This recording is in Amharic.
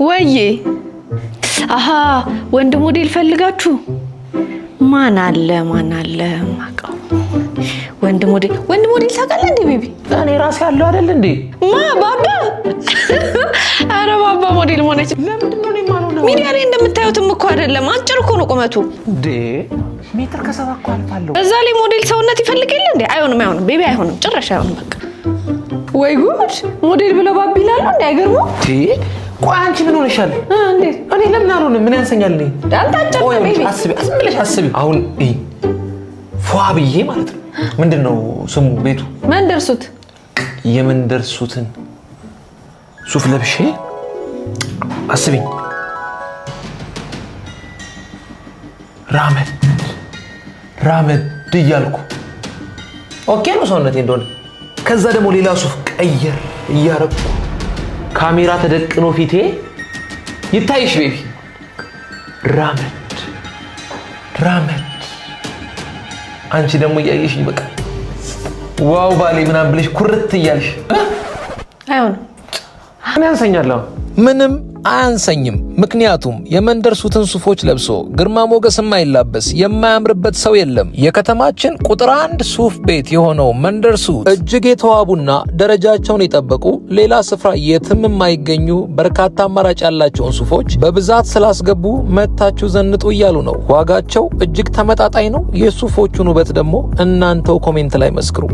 ወዬ፣ አሀ፣ ወንድ ሞዴል ፈልጋችሁ? ማን አለ፣ ማን አለ ማቀው ወንድ ሞዴል? ወንድ ሞዴል ታውቃለህ እንዴ baby? እኔ ራሴ ያለው አይደል እንዴ? ማ፣ ባባ? ኧረ ባባ ሞዴል መሆነች። ለምንድን ነው እኔ የማልሆነው? ሚዲያ ላይ እንደምታዩትም እኮ አይደለም፣ አጭር እኮ ነው ቁመቱ። እንዴ፣ ሜትር ከ70 እኮ አልፋለሁ። እዛ ላይ ሞዴል ሰውነት ይፈልግ የለ እንዴ? አይሆንም፣ አይሆንም baby፣ አይሆንም፣ ጭራሽ አይሆንም። በቃ ወይ ጉድ! ሞዴል ብለው ባቢ ይላሉ እንዴ? አይገርሙም? እንዴ፣ ቆይ አንቺ ምን ሆነሻል? እንዴት? እኔ ለምን አልሆንም? ምን ያንሰኛል? እኔ አንተ አጭር ቆይ ነህ baby። አስቢ፣ ዝም ብለሽ አስቢ። አሁን እይ፣ ፏ ብዬ ማለት ነው። ምንድን ነው ስሙ ቤቱ? መንደርሱት። የመንደርሱትን ሱፍ ለብሼ አስቢኝ። ራመድ ራመድ እያልኩ okay ነው ሰውነቴ እንደሆነ። ከዛ ደግሞ ሌላ ሱፍ ቀየር እያረኩ ካሜራ ተደቅኖ ፊቴ ይታይሽ baby። ራመድ ራመድ፣ አንቺ ደግሞ እያየሽኝ በቃ wow ባሌ ምናምን ብለሽ ኩርት እያልሽ። አይሆንም። ምን ያንሰኛል አሁን? ምንም አያንሰኝም። ምክንያቱም የመንደርሱትን ሱፎች ለብሶ ግርማ ሞገስ የማይላበስ የማያምርበት ሰው የለም። የከተማችን ቁጥር አንድ ሱፍ ቤት የሆነው መንደርሱት እጅግ የተዋቡና ደረጃቸውን የጠበቁ፣ ሌላ ስፍራ የትም የማይገኙ በርካታ አማራጭ ያላቸውን ሱፎች በብዛት ስላስገቡ መታችሁ ዘንጡ እያሉ ነው። ዋጋቸው እጅግ ተመጣጣኝ ነው። የሱፎቹን ውበት ደግሞ እናንተው comment ላይ መስክሩ።